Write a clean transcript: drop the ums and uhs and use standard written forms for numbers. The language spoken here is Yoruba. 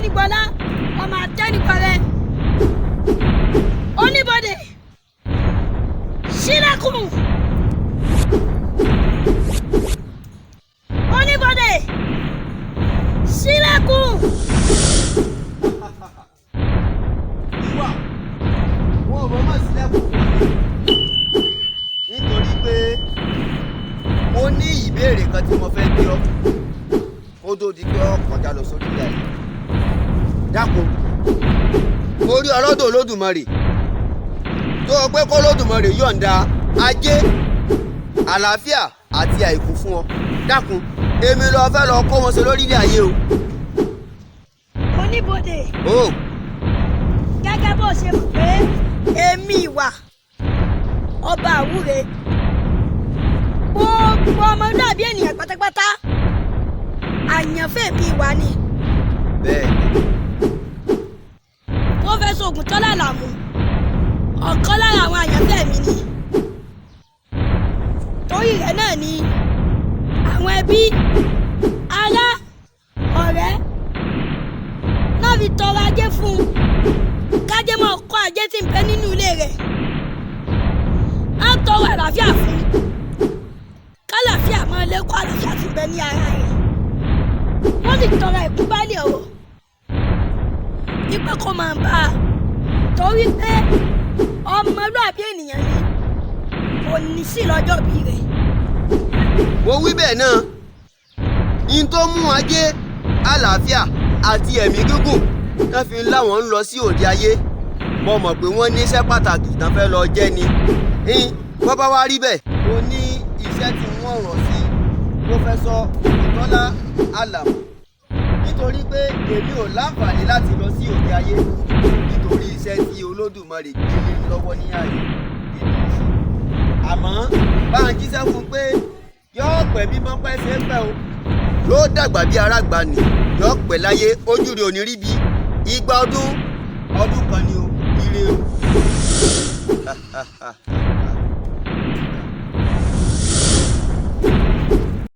Atẹ́nigbọlá ọmọ Atẹ́nigbọrẹ. Oníbodè, ṣílẹ̀kùn. Oníbodè, ṣílẹ̀kùn. Ìwà wọn ò mọ̀ọ́mọ̀ sílẹ̀kùn fún ọ ni nítorí pé mo ní ìbéèrè kan tí mo fẹ́ bí ọ kó tó di pé ọ kọjá lọ sórí ilé ayé. Dákun, mo rí ọlọ́dọ̀ Olódùmarè tó o pé kó Olódùmarè yọ̀ǹda ajé, àlàáfíà àti àìkú fún ọ. Dákun, èmi lọ fẹ́ lọ kó wọn ṣe lórí ilé ayé o. Oníbodè, O gẹ́gẹ́ bó ṣe mọ̀ pé èmi Ìwà ọba àwúre, gbogbo ọmọlúàbí ènìyàn pátápátá àyànfẹ́ mi Ìwà ni. Bẹ́ẹ̀. Pọ́fẹ́sọ̀ Ògúntọ́lá Àlàmú ọ̀kan lára àwọn àyànfẹ́ mi ni. Torí rẹ̀ náà ni àwọn ẹbí, ará, ọ̀rẹ́ náà fi tọrọ ajé fún un, kájé máa kọ́ ajé tí ń bẹ nínú ilé rẹ̀. Á tọrọ àlàáfíà fún un, kálàáfíà máa lékún àlàáfíà tí ń bẹ ní ara rẹ̀. Wọ́n sì tọrọ ẹ̀kú bálẹ̀ ọ̀rọ̀ wípé kó máa bá a, torí pé ọmọlúàbí ènìyàn ni, kò ní sí lọ́jọ́ bí rẹ̀. Mo wí bẹ́ẹ̀ náà, n tó mú ajé, àlàáfíà àti ẹ̀mí gígùn tán fi láwọn ń lọ sí òde ayé, mo mọ̀ pé wọ́n níṣẹ́ pàtàkì tán fẹ́ lọ jẹ́ ni. Bọ́ bá wá rí bẹ́ẹ̀, mo ní iṣẹ́ tí wọ́n rọ̀ sí Pọ́fẹ́sọ̀ Ògúntọ́lá Àlàmú, nítorí pé èmi ò láǹfààní láti lọ sí òde ayé nítorí iṣẹ́ tí Olódùmarè gbélé lọ́wọ́ ní ààyè èmi ń ṣe. Àmọ́ bá ń jíṣẹ́ fún un pé yóò pẹ́ bí mọ́pẹ́ ṣe é pẹ́ o, yóò dàgbà bí arágbá nì, yóò pẹ́ láyé, ojú rẹ̀ ò ní rí bí igba ọdún, ọdún kan ni o. Ire o.